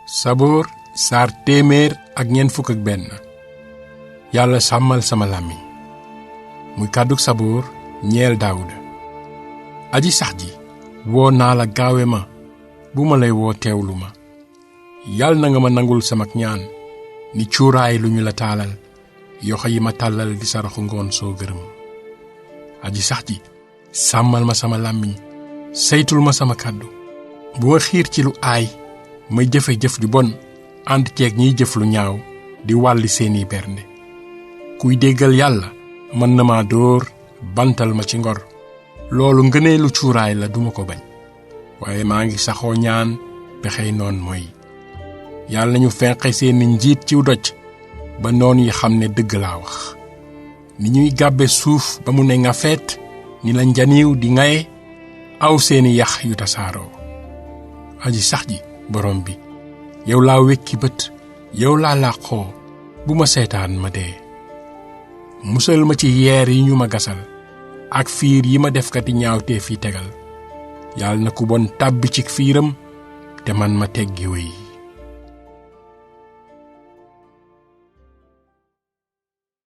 Saboor saar téeméer ak ñeent fukk ak benn. Yàlla sàmmal sama làmmiñ. muy kàddug Saboor ñeel Daawuda. aji sax ji woo naa la gaawe ma bu ma lay woo teewlu ma. yàlla na nga ma nangul samak ñaan ni cuuraay lu ñu la taalal yoxo yi ma tàllal di saraxu ngoon soo gërëm. aji sax ji sàmmal ma sama làmmiñ saytul ma sama kàddu bu ma xiir ci lu aay may jëfe jëf ju bon ànd ceeg ñiy jëf lu ñaaw di wàlli seeni bernde. kuy déggal yàlla mën na ma dóor bantal ma ci ngor loolu ngëneelu cuuraay la duma ko bañ. waaye maa ngi saxoo ñaan pexey noon mooy yàlla nañu fenqe seeni njiit ciw doj ba noon yi xam ne dëgg laa wax. ni ñuy gàbbe suuf ba mu ne ngafeet ni la njaniw di ngaye aw seeni yax yu tasaaroo. aji sax ji borom bi yow laa wekki bët yow laa làqoo bu ma seetaan ma dee. musal ma ci yeer yi ñu ma gasal ak fiir yi ma defkati ñaawteef yi tegal. yàlla na ku bon tàbbi ci fiiram te man ma teggi wéy.